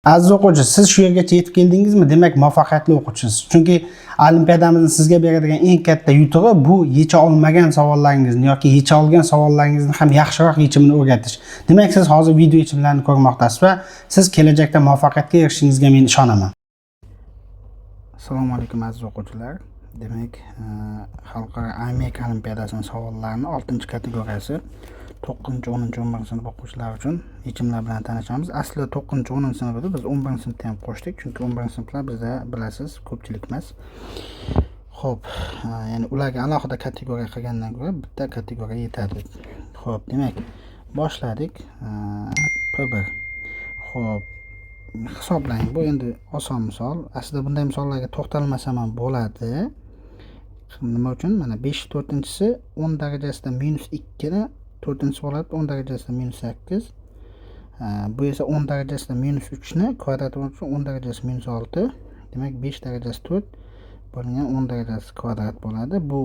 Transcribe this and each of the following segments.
Aziz o'quvchi, siz shu yergacha yetib keldingizmi? Demak, muvaffaqiyatli o'quvchisiz. Chunki olimpiadamizni sizga beradigan eng katta yutug'i bu yecha olmagan savollaringizni yoki yecha olgan savollaringizni ham yaxshiroq yechimini o'rgatish. Demak, siz hozir video yechimlarini ko'rmoqdasiz va siz kelajakda muvaffaqiyatga erishishingizga men ishonaman. Assalomu alaykum, aziz o'quvchilar. Demak, xalqaro AMEK olimpiadasining savollarini 6-kategoriyasi 9, 10, 11 sinf o'quvchilari uchun yechimlar bilan tanishamiz. Aslida 9, 10 sinfida biz 11 sinfni ham qo'shdik, chunki 11 sinflar bizda, bilasiz, ko'pchilik emas. Xo'p, ya'ni ularga alohida kategoriya qilgandan ko'ra bitta kategoriya yetadi. Xo'p, demak, boshladik. P1. Xo'p, hisoblang. Bu endi oson misol. Aslida bunday misollarga to'xtalmasam ham bo'ladi. Nima uchun? Mana 5 to'rtinchisi 10 darajasida minus 2 ni to'rtinchisi bo'ladi 10 darajasida minus 8. Bu esa 10 darajasida minus 3 ni kvadrati uchun 10 darajasi minus 6. Demak, 5 darajasi 4 bo'lingan 10 darajasi kvadrat bo'ladi. Bu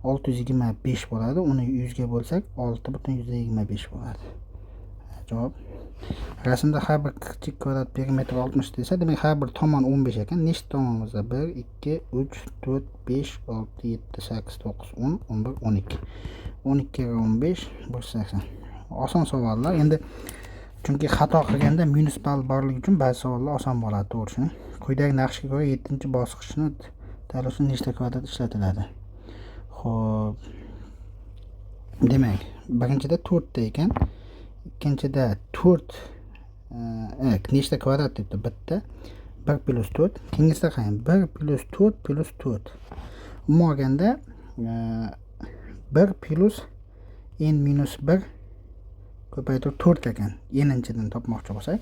625 bo'ladi. Uni 100 ga bo'lsak 6.25 bo'ladi. Javob. Rasmda har bir kichik kvadrat perimetri 60 desa, demak har bir tomon 15 ekan. Nechta tomonimizda? 1, 2, 3, 4, 5, 6, 7, 8, 9, 10, 11, 12. 12 ga 15, 180. Oson savollar. Endi chunki xato qilganda minus ball borligi uchun ba'zi savollar oson bo'ladi, to'g'risini. Quyidagi naqshga ko'ra 7-bosqichni tayyorlash uchun nechta kvadrat ishlatiladi? Xo'p. Demak, birinchida 4 ta ekan. Ikkinchida 4, nechta kvadrat debdi? Bitta. 1 plus 4. Keyingisida qarang, 1 plus 4 plus 4. Umuman olganda 1 plus n minus 1 ko'paytirib 4 ekan. N-inchidan topmoqchi bo'lsak,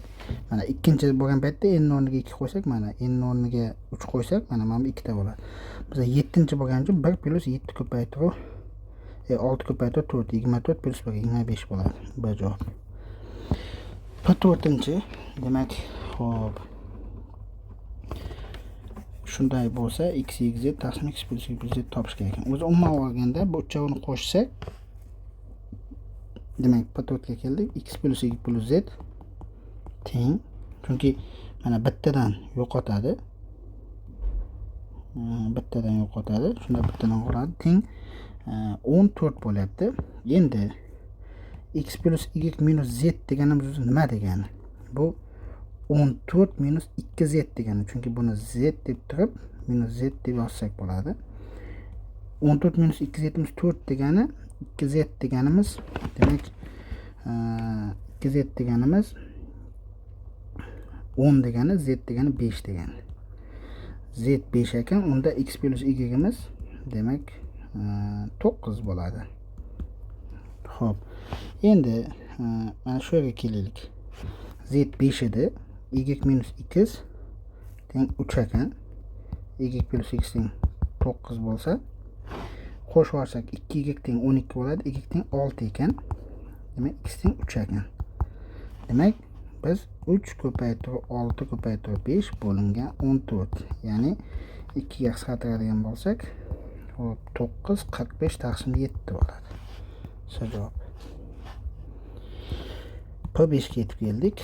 mana ikkinchi bo'lgan paytda n o'rniga 2 qo'ysak, mana n o'rniga 3 qo'ysak, mana bu 2 ta bo'ladi. Biz 7-chi bo'lgani uchun 1 plus 7 ko'paytirib 6 ko'paytirib 4, 24 plus 1, 25 bo'ladi. Bu javob. P to'rtinchi, demak, xo'p. Shunday bo'lsa, x, y, z taqsim x plus y plus z topish kerak ekan. O'zi umuman olganda bu uchovini qo'shsak, demak, P to'rtga keldik. X plus y plus z teng, chunki mana bittadan yo'qotadi. Bittadan yo'qotadi. Shunda bittadan qoladi. Teng 14 bo'lyapti. Endi x plus y minus z deganimiz o'zi nima degani? Bu 14 minus 2z degani. Chunki buni z deb turib minus z deb yozsak bo'ladi. 14 minus 2z 4 degani, 2z deganimiz, demak, 2z deganimiz 10 degani, z degani 5 degani. Z 5 ekan, unda x plus y'imiz, demak, 9 bo'ladi. Xo'p. Endi mana shu yerga kelaylik. Z 5 edi. Y minus x teng 3 ekan. Y plus x teng 9 bo'lsa, qo'shib yuborsak 2y teng 12 bo'ladi, y teng 6 ekan. Demak, x teng 3 ekan. Demak, biz 3 ko'paytirib 6 ko'paytirib 5 bo'lingan 14, ya'ni 2 ga qisqartiradigan bo'lsak, hop, 9 45 taqsim 7 bo'ladi. Shu javob. P5 ga yetib keldik.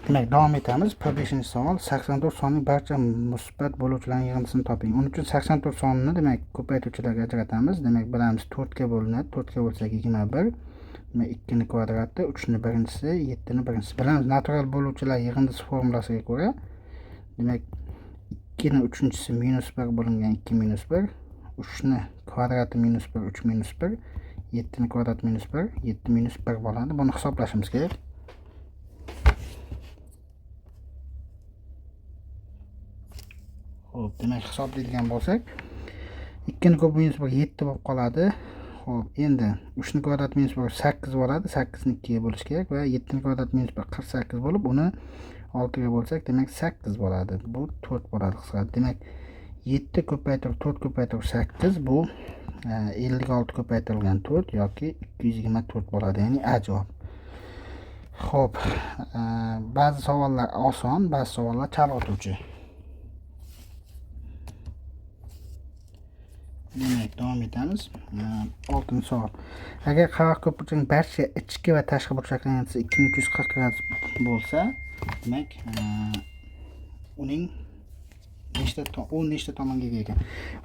Demak, davom etamiz. P5 savol: 84 sonining barcha musbat bo'luvchilarining yig'indisini toping. Uning uchun 84 sonini, demak, ko'paytiruvchilarga ajratamiz. Demak, bilamiz, 4 ga bo'linadi. 4 ga bo'lsak 21. Demak, 2 ni kvadrati, 3 ni birinchisi, 7 ni birinchisi. Bilamiz, natural bo'luvchilar yig'indisi formulasiga ko'ra, demak, 2 ni uchinchisi minus 1 bo'lingan 2 minus 1, 3 ni kvadrati minus 1, 3 minus 1, 7 ni kvadrati minus 1, 7 minus 1 bo'ladi. Buni hisoblashimiz kerak. Xo'p, demak, hisoblaydigan bo'lsak, 2 ni ko'p minus 1 7 bo'lib qoladi. Xo'p, endi 3 ni kvadrat minus 1 8 bo'ladi. 8 ni 2 ga bo'lish kerak va 7 ni kvadrat minus 1 48 bo'lib, uni 6 ga bo'lsak, demak 8 bo'ladi. Bu 4 bo'ladi qisqasi. Demak, 7 ko'paytirib 4 ko'paytirib 8 bu 56 ko'paytirilgan 4 yoki 224 bo'ladi, ya'ni A javob. Xo'p, ba'zi savollar oson, ba'zi savollar chalg'ituvchi. Demak, davom etamiz. Oltinchi savol. Agar qirg'oq ko'pburchakning barcha ichki va tashqi burchaklarining 2340 gradus bo'lsa, demak, uning nechta u nechta tomonga ega ekan?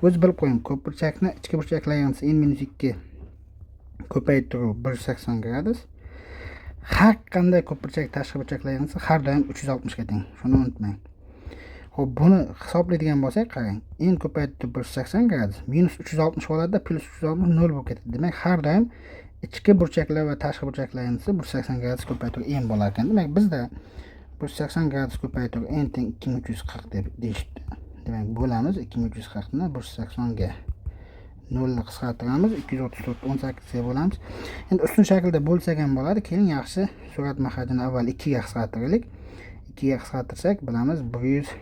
O'zi bilib qo'ying, ko'pburchakni ichki burchaklarining n-2 ko'paytiruv 180 gradus. Har qanday ko'pburchak tashqi burchaklarining har doim 360 ga teng. Shuni unutmang. Xo'p, buni hisoblaydigan bo'lsak, qarang, n ko'paytirib 180 gradus minus 360 bo'ladida, plyus 360 0 bo'lib ketadi. Demak, har doim ichki burchaklar va tashqi burchaklarning 180 gradus ko'paytirib n bo'lar ekan. Demak, bizda 180 gradus ko'paytirib n teng 2340 deb deyishibdi. Demak, bo'lamiz 2340 ni 180 ga. 0 ni qisqartiramiz, 234 18 ga bo'lamiz. Endi ustun shaklda bo'lsak ham bo'ladi. Keling, yaxshi surat mahrajini avval 2 ga qisqartiraylik. 2 ga qisqartirsak, bilamiz 117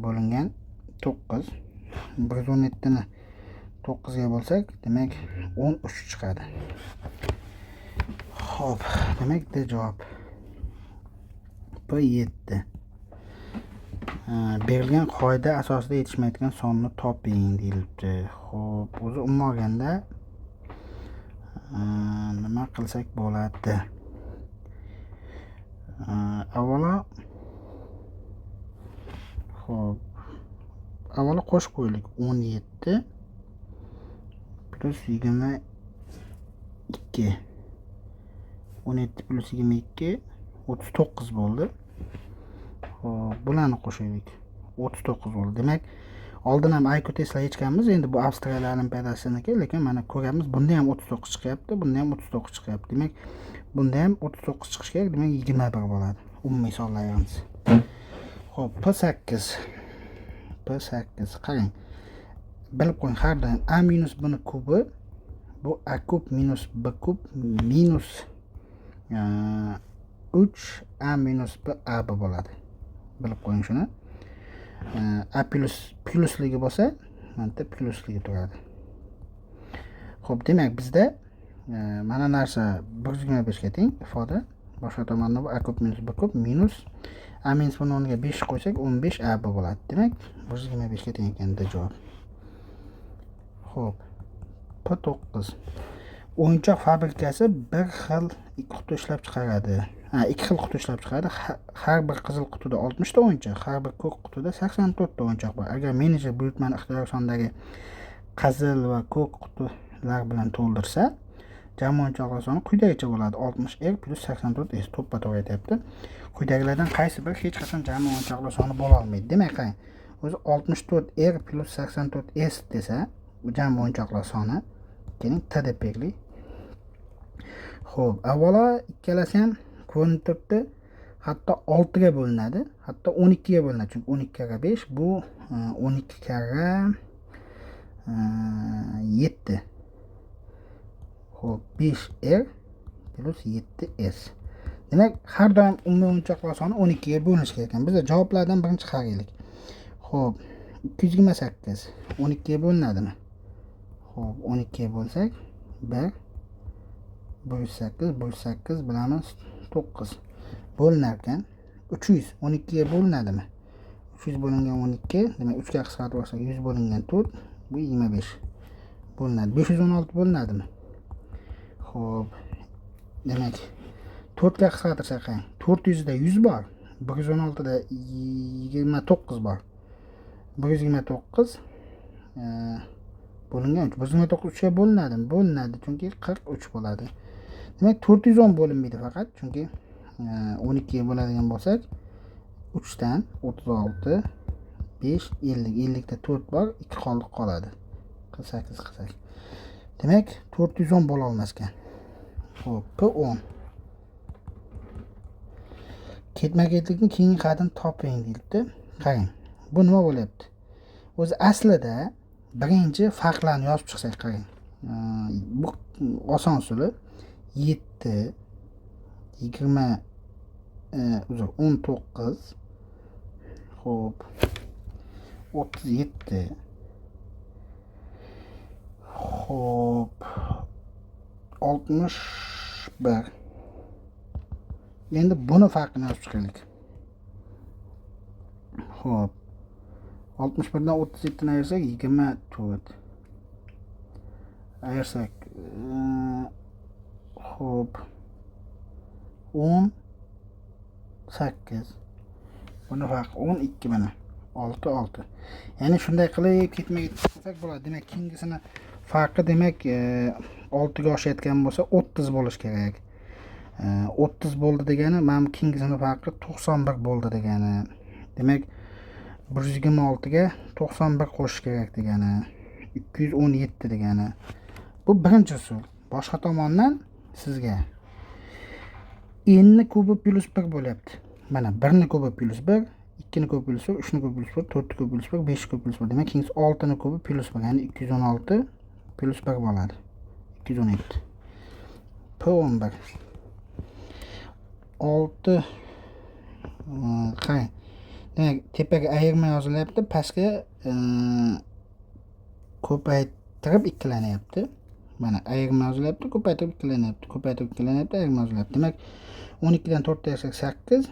bo'lingan 9. 117 ni 9 ga bo'lsak, demak 13 chiqadi. Xo'p, demak D javob. P7. Berilgan qoida asosida yetishmaydigan sonni toping deyilibdi. Xo'p, o'zi umuman olganda nima qilsak bo'ladi? Avvalo, xo'p, avvalo qo'shib qo'yaylik. 17 plyus 22. 17 plyus 22 39 bo'ldi. Xo'p, bularni qo'shaylik. 39 bo'ldi. Demak, oldin ham IQ testlar yechganmiz. Endi bu Avstraliya olimpiadasiniki, lekin mana ko'ryapmiz, bunda ham 39 chiqyapti, bunda ham 39 chiqyapti. Demak, bunda ham 39 chiqishi kerak, demak 21 bo'ladi. Umumiy sonlarimiz. Xo'p, P8. P8 qarang. Bilib qo'ying, har doim A minus B ni kubi bu A kub minus B kub minus 3 A minus B AB bo'ladi. Bilib qo'ying shuni. A plyus plyusligi bo'lsa, mana yerda plyusligi turadi. Xo'p, demak bizda mana narsa 125 ga teng ifoda. Boshqa tomonda bu A kub minus B kub minus A minus B ni o'rniga 5 qo'ysak 15 AB bo'ladi. Demak, 125 ga teng ekan javob. Xo'p, P9. O'yinchoq fabrikasi bir xil ikki quti ishlab chiqaradi. Ha, ikki xil quti ishlab chiqaradi. Har bir qizil qutida 60 ta o'yinchoq, har bir ko'k qutida 84 ta o'yinchoq bor. Agar menejer buyurtmani ixtiyoriy sondagi qizil va ko'k qutilar bilan to'ldirsa, jami o'yinchoqlar soni quyidagicha bo'ladi. 60 R plyus 84 S. To'ppa to'g'ri aytyapti. Quyidagilardan qaysi biri hech qachon jami o'yinchoqlar soni bo'la olmaydi? Demak, qarang. O'zi 64 R plyus 84 S desa, bu jami o'yinchoqlar soni. Keling, T deb belgilaylik. Xo'p, avvalo ikkalasi ham ko'rinib turibdi. Hatto 6 ga bo'linadi, hatto 12 ga bo'linadi. Chunki 12 karra 5 bu 12 karra 7. Xo'p, 5 R plyus 7 S. Demak, har doim umumiy o'yinchoqlar soni 12 ga bo'linishi kerak ekan. Biz javoblardan birinchi qaraylik. Xo'p, 228 12 ga bo'linadimi? Xo'p, 12 ga bo'lsak 1 108 108 bilamiz 9 bo'linar ekan. 300 12 ga bo'linadimi? 300 bo'lingan 12, demak 3 ga qisqartirib olsak 100 bo'lingan 4, bu 25 bo'linadi. 516 bo'linadimi? Xo'p, demak 4 ga qisqartirsak qarang, 400 da 100 bor, 116 da 29 bor. 129 bo'lingan 3. 129 3 ga bo'linadimi? Bo'linadi, chunki 43 bo'ladi. Demak, 410 bo'linmaydi faqat, chunki 12 ga bo'ladigan bo'lsak 3 dan 36 5 50, 50 ta 4 bor, 2 qoldiq qoladi. 48 qilsak. Demak, 410 bo'la olmas ekan. Xo'p, P10. Ketma-ketlikni keyingi qadam toping deyilibdi. Qarang, bu nima bo'lyapti? O'zi aslida birinchi farqlarni yozib chiqsak, qarang. Bu oson usuli. 7 20, uzr, 19, xo'p, 37, xo'p, 61. Endi buni farqini yozib chiqaylik. Xo'p. 61 dan 37 ni ayirsak 24. Ayirsak xo'p 18. Buni farqi 12 mana. 6 6. Ya'ni shunday qilib ketma-ket qilsak bo'ladi. Demak, keyingisini farqi demak 6 ga oshayotgan bo'lsa 30 bo'lishi kerak. 30 bo'ldi degani mana bu keyingisini farqi 91 bo'ldi degani. Demak, 126 ga 91 qo'shish kerak degani. 217 degani. Bu birinchi usul. Boshqa tomondan sizga n ni kubi plus 1 bo'lyapti. Mana 1 ni kubi plus 1, 2 ni kubi plus 1, 3 ni kubi plus 1, 4 ni kubi plus 1, 5 ni kubi plus 1. Demak, keyingisi 6 ni kubi plus 1, ya'ni 216 plus 1 bo'ladi. 217. P11. 6 qarang. Demak, tepaga ayirma yozilyapti, pastga ko'paytirib ikkilanyapti. Mana ayirma yozilyapti, ko'paytirib ikkilanyapti, ko'paytirib ikkilanyapti, ayirma yozilyapti. Demak, 12 dan 4 ta 8,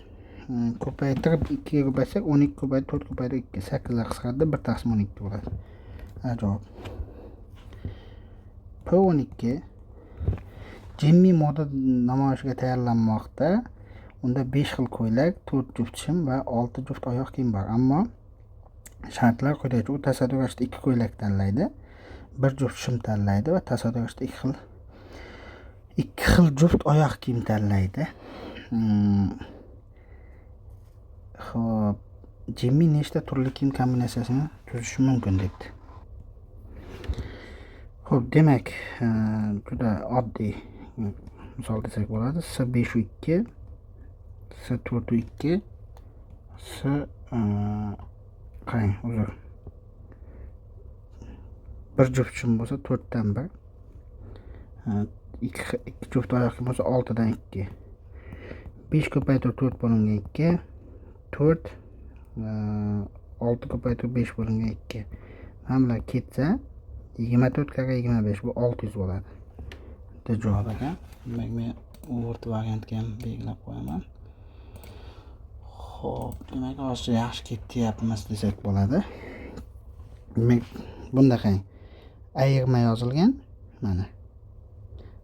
ko'paytirib 2 ga ko'paytsak 12 ko'paytirib 4 ko'paytirib 2, 8 lar qisqaradi, 1 taqsim 12 bo'ladi. Javob. P12 Jimmy moda namoyishiga tayyorlanmoqda. Unda 5 xil ko'ylak, 4 juft shim va 6 juft oyoq kiyim bor. Ammo shartlar quyidagicha: u tasodifiy ravishda 2 ko'ylak tanlaydi, 1 juft shim tanlaydi va tasodifiy ravishda 2 xil juft oyoq kiyim tanlaydi. Xo'p, Jimmy nechta turli kiyim kombinatsiyasini tuzishi mumkin debdi. Xo'p, demak, juda oddiy misol desak bo'ladi. S5 2, S4 2, S qarang, uzr. Bir juft shim bo'lsa 4 dan 1. 2 juft oyoq kiyim bo'lsa 6 dan 2. 5 ko'paytirib 4 bo'lingan 2, 4, 6 ko'paytirib 5 bo'lingan 2. Mana bular ketsa 24 karra 25 bu 600 bo'ladi. Bitta javob ekan. Demak, men Word variantga ham belgilab qo'yaman. Xo'p, demak, hozircha yaxshi ketyapmiz desak bo'ladi. Demak, bunda qarang. Ayirma yozilgan mana.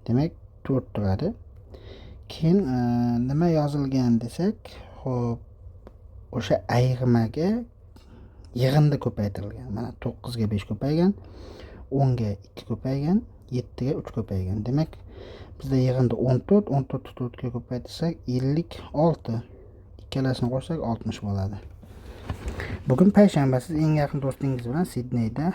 Demak, 4 turadi. Keyin nima yozilgan desak, xo'p, o'sha ayirmaga yig'indi ko'paytirilgan. Mana 9 ga 5 ko'paygan, 10 ga 2 ko'paygan, 7 ga 3 ko'paygan. Demak, bizda yig'indi 14, 14 ni 4 ga ko'paytirsak 56. Ikkalasini qo'shsak 60 bo'ladi. Bugun payshanba, siz eng yaqin do'stingiz bilan Sidneyda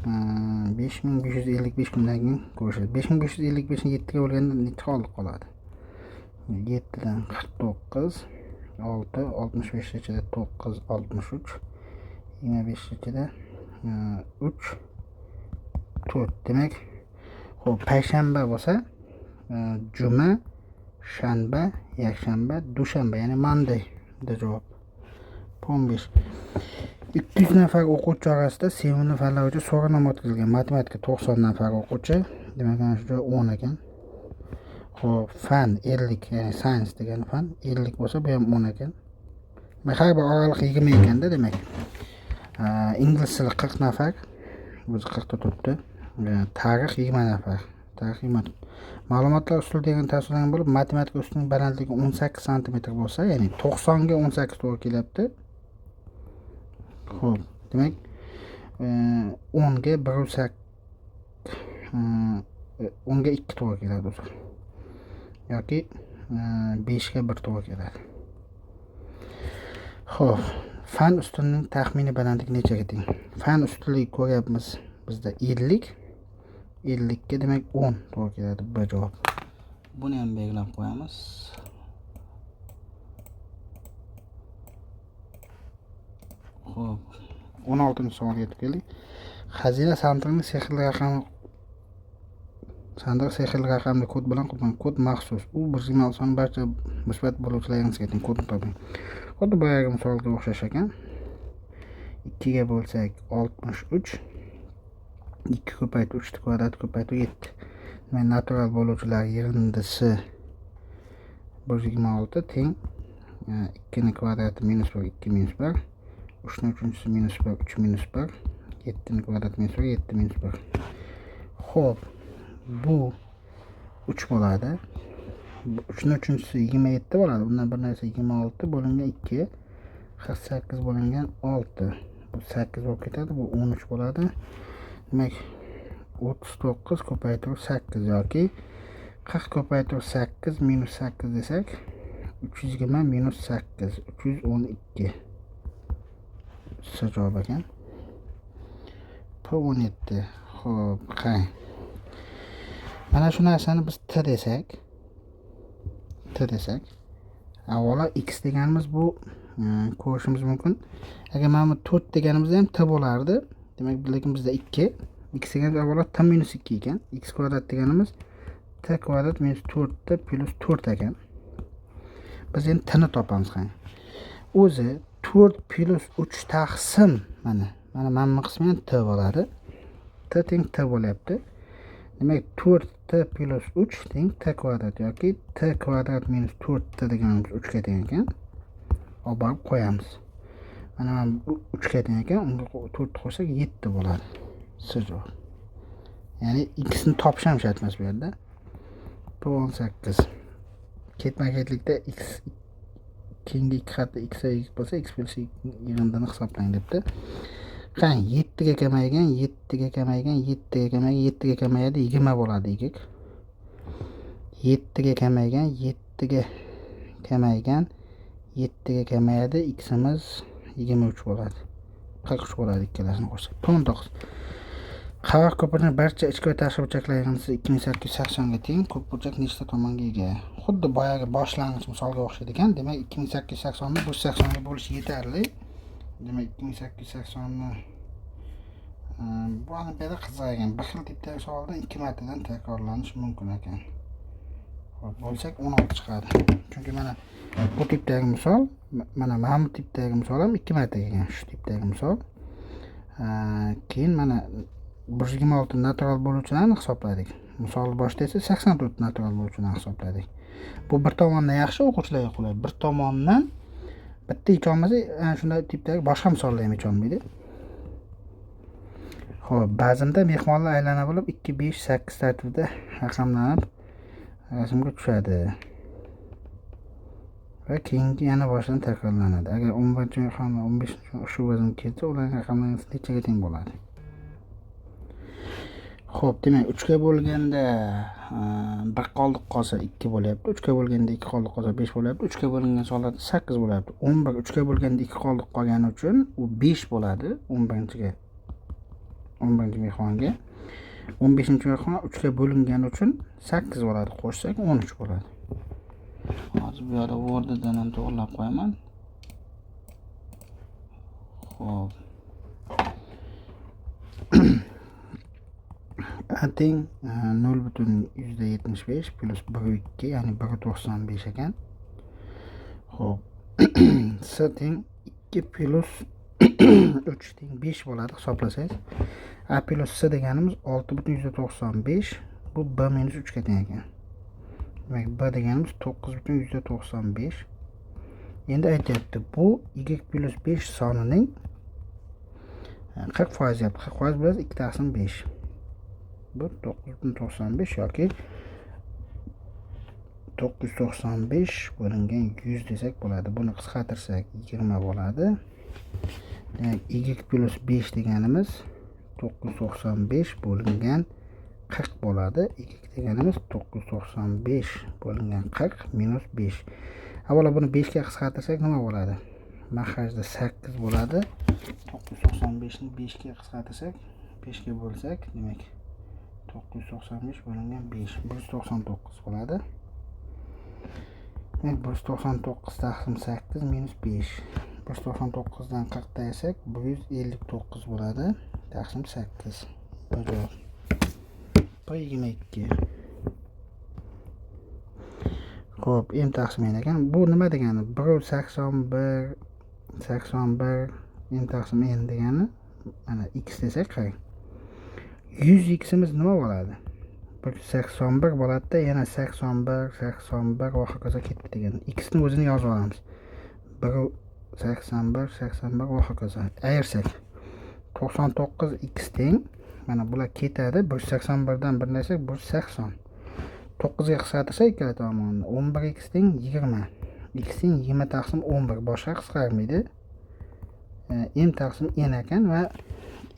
5555 kundan keyin ko'rishasiz. 5555 ni 7 ga bo'lganda necha qoldi qoladi? 7 dan 49, 6, 65 ichida 9, 63, 25 ichida 3, 4. Demak, xo'p, payshanba bo'lsa, juma, shanba, yakshanba, dushanba, ya'ni Monday da javob. 15. 200 nafar o'quvchi orasida sevimli fanlar bo'yicha so'rovnoma o'tkazilgan. Matematika 90 nafar o'quvchi, demak mana shu joy 10 ekan. Xo'p, fan 50, ya'ni science degan fan 50 bo'lsa, bu ham 10 ekan. Demak, har bir oraliq 20 ekanda, demak. Ingliz tili 40 nafar, o'zi 40 ta turibdi. Tarix 20 nafar. Tarix 20. Ma'lumotlar ustuli degan tasvirlangan bo'lib, matematika ustulining balandligi 18 santimetr bo'lsa, ya'ni 90 ga 18 to'g'ri kelyapti. Xo'p, demak, 10 ga bir 10 ga 2 to'g'ri keladi o'zi. Yoki 5 ga 1 to'g'ri keladi. Xo'p, fan ustulining taxminiy balandligi nechaga teng? Fan ustuli ko'ryapmiz bizda 50. 50 ga demak 10 to'g'ri keladi bu javob. Buni ham belgilab qo'yamiz. Xo'p, 16-savolga yetib keldik. Xazina sandig'ining sehrli raqami, sandiq sehrli raqamli kod bilan qurilgan. Kod maxsus. U 126 soni barcha musbat bo'luvchilar yig'indisiga teng. Kodni toping. Xuddi boyagi misolga o'xshash ekan. 2 ga bo'lsak 63, 2 ko'paytirib 3 kvadrat ko'paytirib 7. Demak, natural bo'luvchilar yig'indisi 126 teng 2 ni kvadrati minus 1, 2 minus 1, 3 ni uchinchisi minus 1, 3 minus 1, 7 ni kvadrat minus 1, 7 minus 1. Xo'p, bu 3 bo'ladi. 3 ni uchinchisi 27 bo'ladi. Undan bir narsa 26 bo'lingan 2, 48 bo'lingan 6. Bu 8 bo'lib ketadi, bu 13 bo'ladi. Demak, 39 ko'paytirib 8 yoki 40 ko'paytirib 8 minus 8 desak, 320 minus 8, 312. C javob ekan. P17. Xo'p, qarang. Mana shu narsani biz t desak, t desak, avvalo x deganimiz bu ko'rishimiz mumkin. Agar mana bu 4 deganimizda ham t bo'lardi. Demak, lekin bizda 2. X deganimiz avvalo t minus 2 ekan. X kvadrat deganimiz t kvadrat minus 4 t plus 4 ekan. Biz endi t ni topamiz, qarang. O'zi 4 plus 3 taqsim mana bu qismi ham t bo'ladi. T teng t bo'lyapti. Demak, 4 t plus 3 teng t kvadrat yoki t kvadrat minus 4 t deganimiz 3 ga teng ekan. Olib borib qo'yamiz. Mana bu 3 ga teng ekan, unga 4 qo'shsak 7 bo'ladi. C javob. Ya'ni x ni topish ham shart emas bu yerda. P18. Ketma-ketlikda x keyingi ikki xatda x va y bo'lsa, x plus y yig'indini hisoblang debdi. Qarang, 7 ga kamaygan, 7 ga kamaygan, 7 ga kamaygan, 7 ga kamayadi, 20 bo'ladi y. 7 ga kamaygan, 7 ga kamaygan, 7 ga kamayadi, ximiz 23 bo'ladi. 43 bo'ladi ikkalasini qo'shsak. 19. Qavaq ko'pirning barcha ichki va tashqi burchaklari yig'indisi 2880 ga teng. Ko'pburchak nechta tomonga ega? Xuddi boyagi boshlang'ich misolga o'xshaydi ekan. Demak, 2880 ni 180 ga bo'lish yetarli. Demak, 2880 ni bu olimpiada qiziq ekan. Bir xil tipdagi savoldan ikki martadan takrorlanishi mumkin ekan. Xo'p, bo'lsak 16 chiqadi. Chunki mana bu tipdagi misol, mana bu tipdagi misol ham ikki marta kelgan. Shu tipdagi misol. Keyin mana 126 natural bo'luvchilarni hisobladik. Misol boshida esa 84 natural bo'luvchilarni hisobladik. Bu bir tomondan yaxshi, o'quvchilarga qulay. Bir tomondan bitta yecholmasa, ana shunday tipdagi boshqa misollar ham yecholmaydi. Xo'p, bazmda mehmonlar aylana bo'lib 2, 5, 8 tartibida raqamlanib rasmga tushadi. Va keyingi yana boshidan takrorlanadi. Agar 11 mehmon va 15 shu bazm kelsa, ularning raqamlari nechaga teng bo'ladi? Xo'p, demak, 3 ga bo'lganda bir qoldiq qolsa 2 bo'lyapti. 3 ga bo'lganda 2 qoldiq qolsa 5 bo'lyapti. 3 ga bo'lingan sonlarda 8 bo'lyapti. 11 3 ga bo'lganda 2 qoldiq qolgani uchun u 5 bo'ladi 11-ga. 11 mehmonga. 15 mehmon 3 ga bo'lingani uchun 8 bo'ladi. Qo'shsak 13 bo'ladi. Hozir bu yerda Word'dan ham to'g'rilab qo'yaman. Xo'p. A teng 0,75 plus 1,2, ya'ni 1,95 ekan. Xo'p. S teng 2 plus 3 teng 5 bo'ladi hisoblasangiz. A plus S deganimiz 6,95, bu B minus 3 ga teng ekan. Demak, B deganimiz 9,95. Endi aytyapti, bu y plus 5 sonining 40% deyapti. 40% bo'ladi 2 taqsim 5. Bu 9,95 yoki 995 bo'lingan 100 desak bo'ladi. Buni qisqartirsak 20 bo'ladi. Demak, y plus 5 deganimiz 995 bo'lingan 40 bo'ladi. Y deganimiz 995 bo'lingan 40 minus 5. Avvalo buni 5 ga qisqartirsak nima bo'ladi? Mahrajda 8 bo'ladi. 995 ni 5 ga qisqartirsak, 5 ga bo'lsak, demak 995 bo'lingan 5 199 bo'ladi. Demak, 199 taqsim 8 minus 5. 199 dan 40 taysak 159 bo'ladi. Taqsim 8. Bu javob. P22. Xo'p, m taqsim n ekan. Bu nima degani? 181 81 m taqsim n degani mana x desak, qarang. 100 ximiz nima bo'ladi? 181 bo'ladida, yana 81 81 va hokazo ketdi degani. X ni o'zini yozib olamiz. 81, 81 va hokazo. Ayirsak 99 x teng, mana bular ketadi, 181 dan bir narsa 180. 9 ga qisqartirsak ikkala tomonni 11 x teng 20. X teng 20 taqsim 11, boshqa qisqarmaydi. M taqsim n ekan va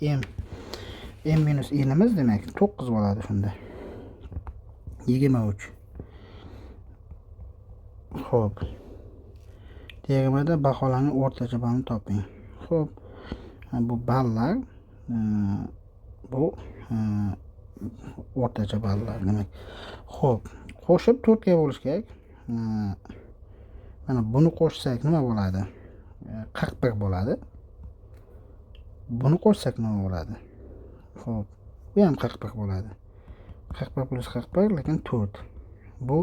m minus n'imiz demak 9 bo'ladi shunda. 23. Xo'p. Termada baholarning o'rtacha ballini toping. Xo'p, bu ballar, bu o'rtacha ballar demak. Xo'p, qo'shib 4 ga bo'lish kerak. Mana buni qo'shsak nima bo'ladi? 41 bo'ladi. Buni qo'shsak nima bo'ladi? Xo'p, bu ham 41 bo'ladi. 41 plus 41, lekin 4. Bu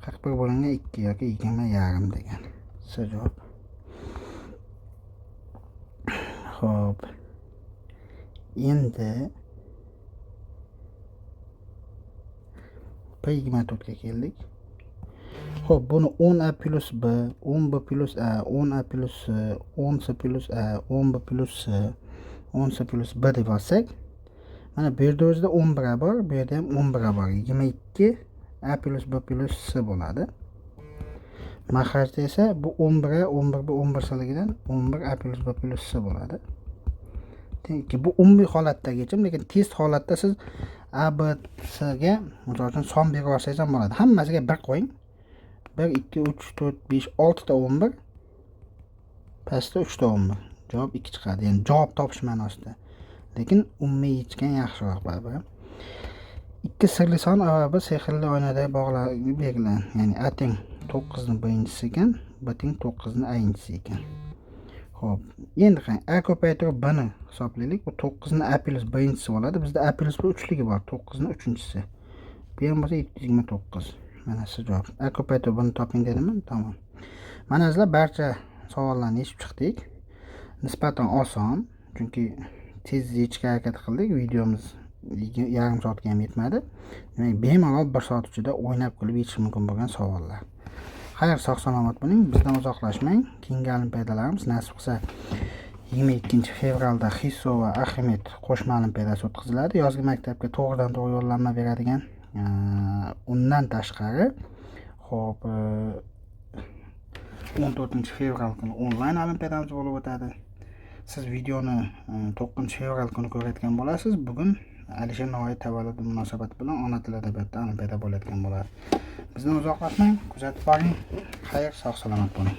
41 bo'lingan 2 yoki 20,5 degan. Javob. Xo'p. Endi P24 ga keldik. Xo'p, buni 10A plus B, 10B plus A, 10A plus C, 10C plus A, 10B plus C, 10C plus B deb olsak, mana bu yerda o'zida 11A bor, bu yerda ham 11A bor. 22 A plus B plus C bo'ladi. Maxrajda esa bu 11A, 11B, 11 saligidan 11A plus B plus C bo'ladi. Bu umumiy holatdagi yechim, lekin test holatda siz A, B, C ga misol uchun son berib olsangiz ham bo'ladi. Hammasiga 1 qo'ying. 1, 2, 3, 4, 5, 6 ta 11. Pastda 3 ta 11. Javob 2 chiqadi. Ya'ni javob topish ma'nosida. Lekin umumiy yechgan yaxshiroq baribir. 2 sirli son A va B sehrli oynadagi bog'larga berilgan. Ya'ni A teng 9 ni birinchisi ekan, B teng 9 ni ayinchisi ekan. Xo'p, endi qarang, A ko'paytirib B ni hisoblaylik. Bu 9 ni A plus birinchisi bo'ladi. Bizda A plus B uchligi bor, 9 ni uchinchisi. Bu ham bo'lsa 729. Mana shu javob. A ko'paytirib B ni toping dedimmi? Tamom. Mana sizlar barcha savollarni yechib chiqdik. Nisbatan oson, chunki tez yechishga harakat qildik. Videomiz yarim soatga ham yetmadi. Demak, bemalol 1 soat ichida o'ynab kulib yechish mumkin bo'lgan savollar. Xayr, sog' salomat bo'ling, bizdan uzoqlashmang. Keyingi olimpiadalarimiz nasib qilsa 22 fevralda Hisso va Arximed qo'shma olimpiadasi o'tkaziladi. Yozgi maktabga to'g'ridan to'g'ri yo'llanma beradigan. Undan tashqari, xo'p, 14 fevral kuni onlayn olimpiadamiz bo'lib o'tadi. Siz videoni 9 fevral kuni ko'rayotgan bo'lasiz. Bugun Alisher Navoiy tavalludi munosabati bilan ona tili adabiyotida olimpiada bo'layotgan bo'ladi. Bizdan uzoqlashmang, kuzatib boring. Xayr, sog' salomat bo'ling.